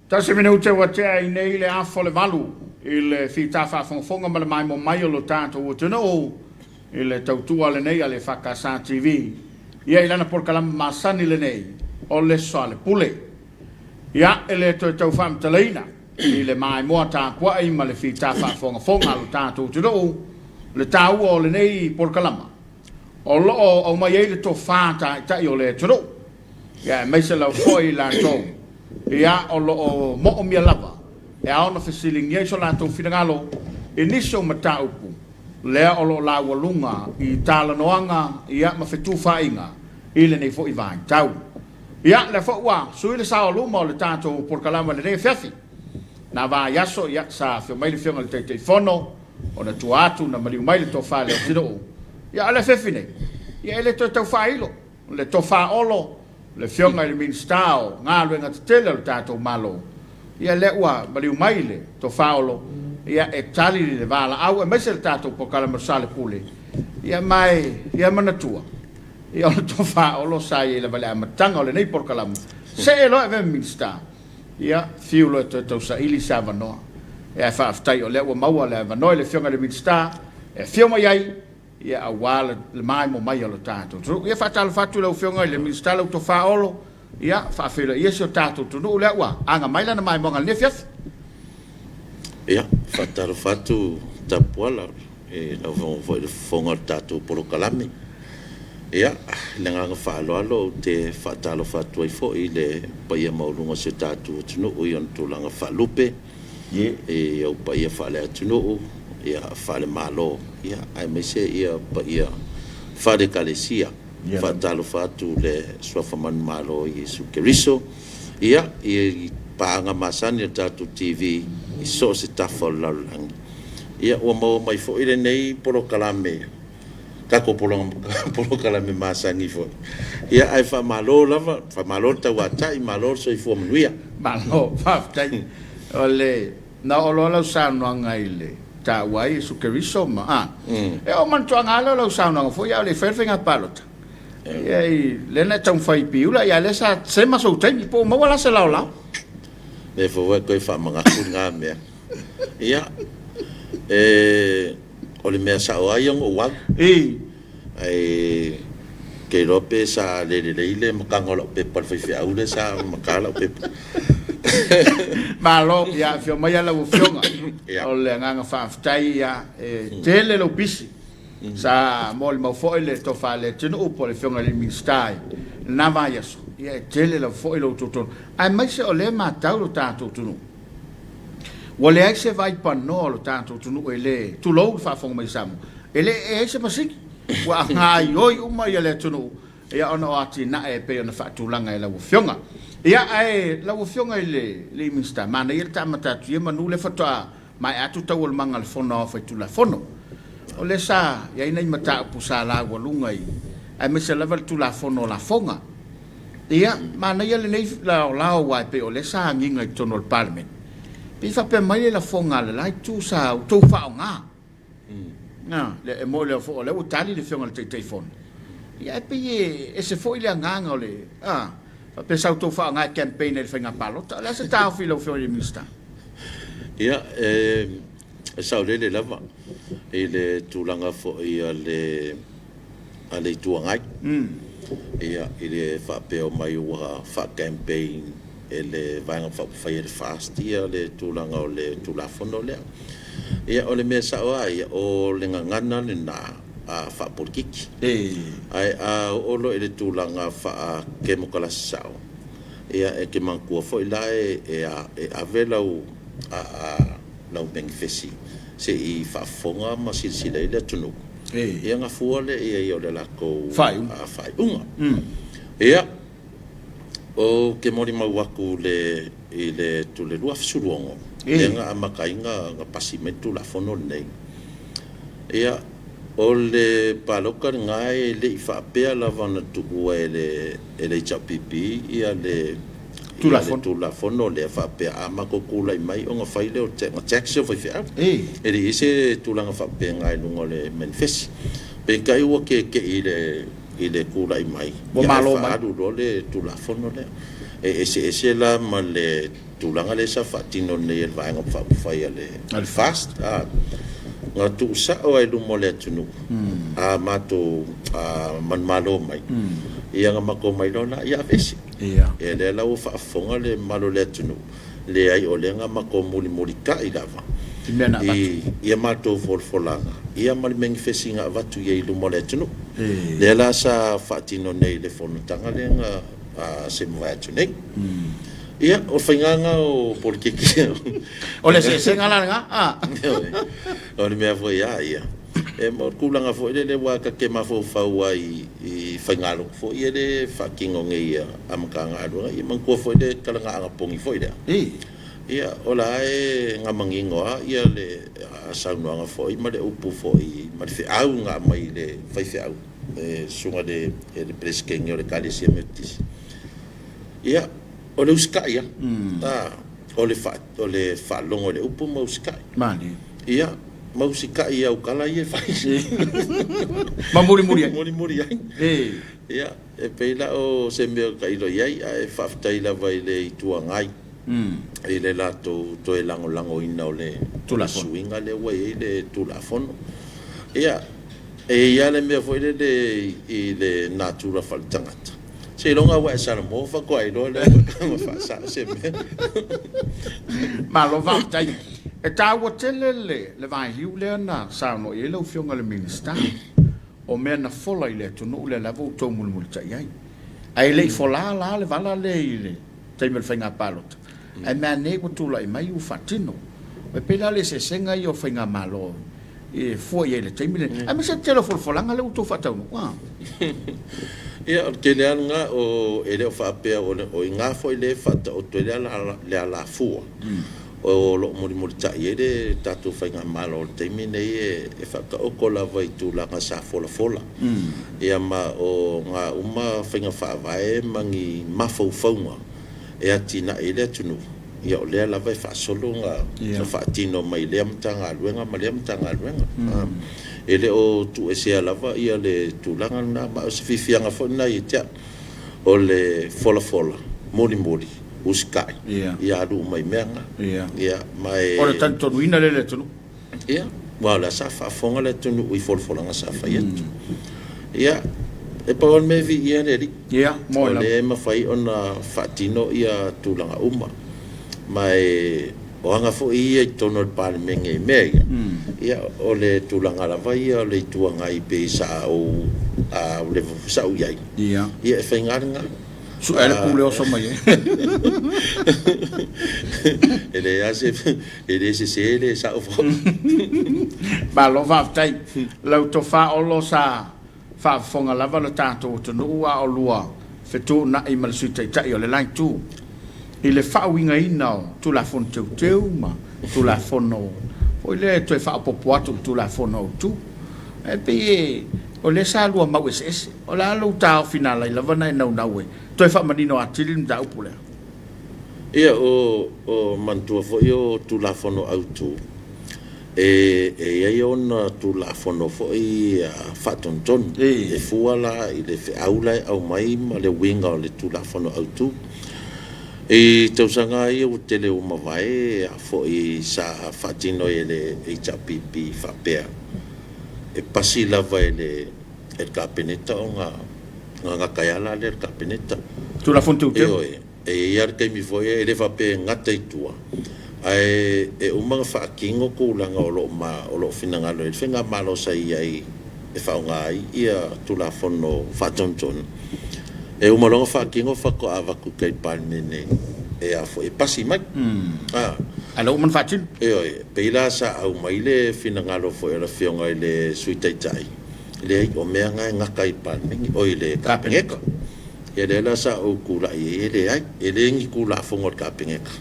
Tasi minute ua tea ai nei le afa o le valu i le fita faafogafoga ma le maimoa mai o lo tatou atunuu i le tautua lenei a le EFKS TV ia i lana polokalame masani lenei o le Soalepule. Ia, e le toe tau faamatalaina i le maimoa tapuai ma le fita faafogafoga a lo tatou atunuu le taua o lenei polokalama o lo o aumai ai le tofa taitai o le atunuu, ia aemaise lava foi i latou ia o lo o moomia lava e ao ona fesiligia i so latou finagalo i nisi o mataupu lea o lo o laualuga i talanoaga ia ma fetufaaiga i lenei foi vaitau. Ia, lea foi ua sui le sao luma o le tatou polokalama i lenei afiafi. Na vaiaso, ia, sa afio mai le Afioga i le Taitaifono, ona tua atu na maliu mai le tofa i le atunuu. Ia, a o le afiafi nei, ia e le toe tau faailo le tofa Olo, le Afioga i le Minisita o Galuega Tetele o le tatou Malo. Ia, lea ua maliu mai le tofa Olo, ia, e tali le valaau aemaise le tatou polokalame o Soalepule. Ia, ma e, ia manatua, Ia o le tofa Olo sa i ai lava i le amataga o lenei polokalame, see loa e avea ma Minisita, ia fiu loa e toe tausaili se avanoa. Ia ae faafetai o lea ua maua le avanoa i le Afioga i le Minisita e afio mai ai, ia aua le maimoa mai o le tatou atunuu. Ia faatalofa atu i lau Afioga i le Minisita lau tofa Olo, ia faafeiloai si o tatou atunuu lea ua aga mai lana maimoaga i lenei afiafi. Ia, faatalofa atu Tapuala i lau Afioga foi i le fofoga o le tatou polokalame. Ia, i le agaga faaaloalo ou te faatalofa atu ai foi i le paia maualuga o si o tatou atunuu i ona tulaga faalupe, i ou paia faale-atunuu, ia, faale-Malo, ia, aemaise ia paia faale-Ekalesia. Faatalofa atu i le Suafa Manumalo o Iesu Keriso, ia, i paaga masani a le tatou TV i so o se tafa o le lalolagi. Ia, ua maua mai foi lenei polokalame, tatou polokalame masani foi. Ia, ae faamalo lava, faamalo le tauatai, malo le soifua manuia. Malo, faafetai. O le, na oo loa lau saunoaga i le taua ai Iesu Keriso ma, a, e oo manatuaga lava lea o lau saunoaga foi a o le i faia le faiga palota. Ia, i lea na e taumafai i Piula, ia lea sa sema sou taimi, po ua maua la se laolao? Lea foi ua e toe faamanatu lena mea. Ia, e, o le mea sao lava ia na ou alu. Ae ke iloa pe sa le lelei le makaga o lau pepa i le faifeau lea sa maka lau pepa. Malo, ia afio mai lau afioga. O le agaga faafetai ia e tele lou pisi. Sa molimau foi le tofa a le atunuu po o le afioga i le Minisita i lena vaiaso. Ia e tele lava foi lou totonu. Aemaise o lea e matau lo tatou atunuu. Ua leai se vaipanoa o lo tatou atunuu e le, tulou le faafofoga mai a Samoa, e le ee ai se masini. Ua gaioi uma ia le atunuu ia ona o atinae e pei ona faatulaga e lau Afioga. Ia ae lau Afioga i le Minisita, manaia le ta amata atu ia manu lea faatoa maea atu taualumaga a le Fono Aoao Faitulafono. O lea sa i ai nai mataupu sa laualuga i, aemaise lava le Tulafono o Lafoga. Ia, manaia lenei laolao aua e pei o lea sa agiga i totonu o le Palemene. Pei faapea mai le lafoga a le la itu sa outou faaaoga. Na, e moni lava foi o lea ua tali le Afioga i le Taitaifono. Ia ae pei e ese foi le agaga o le, a, faapea sa outou faaaoga e campaign ai i le faiga palota. O le a se taofi i lau Afioga i le Minisita? Ia, e saolele lava i le tulaga foi a le a le Itu Agai. Ia, i le faapea mai ua faa-campaign e le Vaega Faaupufai a le FAST ia le tulaga o le Tulafono lea. Ia, o le mea sao lava ia, o le gagana lena faapolikiki. Ae a oo loa i le tulaga faa-kemokarasi sao, ia e te manatua foi la e ave lau menifesi se i faafofoga ma silasila i ai le atunuu. Ia ona fua lea i ai o le latou faaiuga. Ia, ou te molimau atu i le 2016, lea na amata ai ona pasi mai le Tulafono lenei. Ia, o le palota lena e le i faapea lava ona tuua e le HRPP ia le Tulafono lea faapea a matou tulai mai ona fai lea o tax o faifeau. E leai se tulaga faapena i luga o le manifest. Peitai ua keke'i i le tulai mai, ae faaalu loa le Tulafono lea. E eseese la ma le. tulaga lea sa faatino nei e le Vaega Faaupufai a le FAST, na tuusao lava i luma o le atunuu a matou manumalo mai, ia ona matou omai loa lea, ia aveese. Ia lea la ua faafofoga le mamalu o le atunuu, leai o lea na matou mulimulitai lava i a matou folafolaga ia ma le menifesi na avatu i ai i luma o le atunuu. Lea la sa faatino nei i le fonotaga lea na se mavae atu nei. Ia, o le faiga lena o polokiki. O le eseesega la lena? O le mea foi a ia, e mo le tulaga foi lele aua ta te mafaufau lava i faigalotu foi ia lea e faatino nei a Matagaluega. Ia manatua foi le talaga anapogi foi lea. Ia, o la e na manino lava le saunoaga foi ma le upu foi ma le feau na aumai i le faifeau, le susuga i le Peresetene o le Ekalesia Metotisi. Ia, o le usitai lava, o le faalogo i le upu ma usitai. Ia, ma usitai i au tala ia e fai. Ma mulimuli ai. Mulimuli ai. Ia, e pei la o se mea o tailo i ai, ae faafetai lava i le Itu Agai i le latou toe lagolagoina o le suiga lea ua i ai le Tulafono. Ia, e i ai lava le mea foi lele i le natura faaletagata, Seiloga ua e Salamo faatoa iloa lea ua faasao se mea. Malo faafetai. E taua tele le vailiu lea na saunoa i ai lau Afioga i le Minisita, o mea na fola i le atunuu lea lava ua outou mulimulitai ai. Ae le i fola la le vala lea i le taimi o le faiga palota, ae mea ane ua tulai mai ua faatino. E pei la o le eseesega ia o faigamalo e fua i ai i le taimi lenei, aemaise le tele o folafolaga lea ua outou faataunuu. Ia, o le tele lava lena, e le o faapea o i ina foi lea e faataoto ai le alafua o lo o mulimulitai ai le tatou faigamalo o le taimi lenei e faataoto lava i tulaga sa folafola. Ia ma o na uma faiga faavae ma ni mafaufauga e atinae ai le atunuu, ia o lea lava e faasolo na faatino mai lea Matagaluega ma lea Matagaluega. E le o tuuesea lava ia le tulaga lena, ma o se fiafiaga foi lena ia te au, o le folafola mulimuli, usitai, ia alu uma i mea na. Ia, ma e... O le talitonuina lea e le atunuu. Ia, aua o la sa faafofoga le atunuu i folafolaga sa fai atu. Ia, e pau lava le mea e viia le Alii. Ia, O lea e mafai ona faatino ia tulaga uma. Ma e, o aga foi ia i totonu o le Palemene i mea ia, ia, o le tulaga lava ia o le Itu Agai pei sa ou leva foi sa ou i ai, ia, e faiga lena. Su'e le pule oso mai ai. E leai lava se E le sese le sao foi. Malo faafetai. Lau tofa Olo sa faafofoga lava lo tatou atunuu a o lua fetuunai ma le Sui Taitai o le la itu i le faauigaina o Tulafono Teuteu ma Tulafono foi lea e toe faaopoopo atu i le Tulafono Autu. Ae pei e o lea sa lua mau eseese. O le a lou taofi na alai lava ona e naunau e toe faamanino atili le mataupu lea? Ia, o manatua foi o Tulafono Autu, e i ai ona Tulafono foi faatonutonu, e fua la i le feau la e aumai ma le uiga o le Tulafono Autu. I tausaga ia ua tele ua mavae foi sa faatino ai e le HRPP faapea, e pasi lava e le Kapeneta ona gata ai lava la lea e le Kapeneta. Tulafono Teuteu. Ioe. E i ai lava le taimi foi e le faapea e gata i tua, ae e uma ona faatino tulaga o lo o o lo o finagalo i ai le faigamalo sa i ai e faaaoga ai ia Tulafono Faatonutonu. E uma loa ona faatino faatoa avatu i tai i le Palemene e a foi e pasi mai. A lea ua uma ona faatino. Ioe, e pei la sa aumai le finagalo foi o le Afioga i le Sui Taitai, leai, o mea na e gata i le Palemene, oi le Kapeneta. Ia lea la sa ou tulai ai, e leai, e le ni Tulafono a le Kapeneta,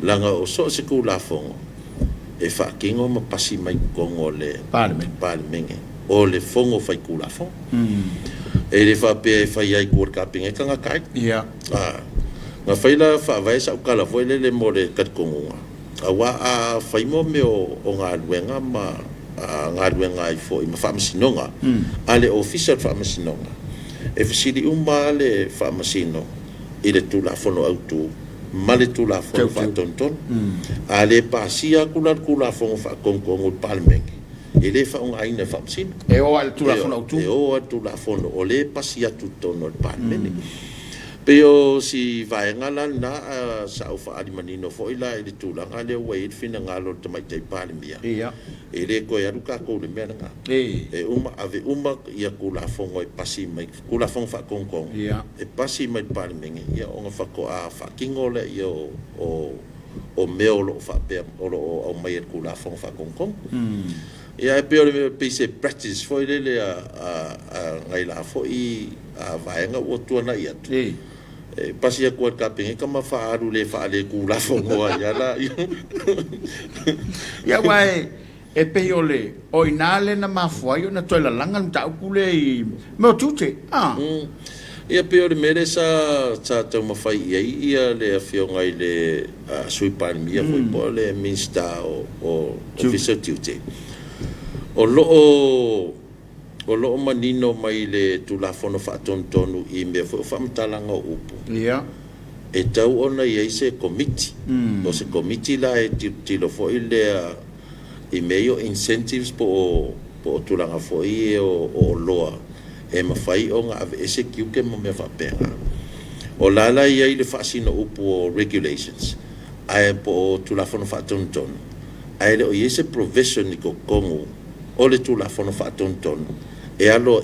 leaga o so o se Tulafono e faatino ma pasi mai totonu o le Palemene, o le Fono Faitulafono. E le faapea e fai ai i tua o le Kapeneta gata ai. Na fai la faavae sau tala foi lele mo le talitonuga, aua a fai mo mea o galuega ma galuega ai foi ma faamasinoga a le Ofisa o le Faamasinoga, e fesili uma lava le Faamasino i le Tulafono Autu ma le Tulafono Faatonutonu. A le pasia atu la le Tulafono Faatonutonu i le Palemene, e le faaaogaina e Faamasino. E o lava i le Tulafono Autu. E o lava i le Tulafono o lea e pasi atu i totonu o le Palemene. E pei o si vaega la lena sa ou faaali manino foi la i le tulaga lea ua i ai le finagalo o le Tamaitai Palemia, e le toe alu tatou i le mea lena. E uma, ave uma Tulafono e pasi mai, Tulafono Faatonutonu e pasi mai i le Palemene, ona faatoa faatino lea o mea o lo o faapea o lo o aumai e le Tulafono Faatonutonu. Ia ae pei o le pei se practice foi lele a nai la foi vaega ua tuanai atu. E pasi atu ai le Kapeneta ma faaalu le faaletulafono ai lava lea. Ia aua e pei o le o i ina lea na mafua ai ona toe lalaga le mataupu lea i mea o tiute. A. Ia pei o le mea lea sa taumafai i ai ia le Afioga i le Sui Palemia foi po o le Minisita o Ofisa o Tiute. O lo o manino mai le Tulafono Faatonutonu i mea foi o faamatalaga o upu, e tau ona i ai se komiti. O se komiti la e tilotilo foi lea i mea ia o incentives po o tulaga foi ia o oloa e mafai ona aveese tiute ma mea faapena. O la la e i ai le faasino upu o regulations ae po o Tulafono Faatonutonu, ae le o i ai se provision i totonu o le Tulafono Faatonutonu e aloaia.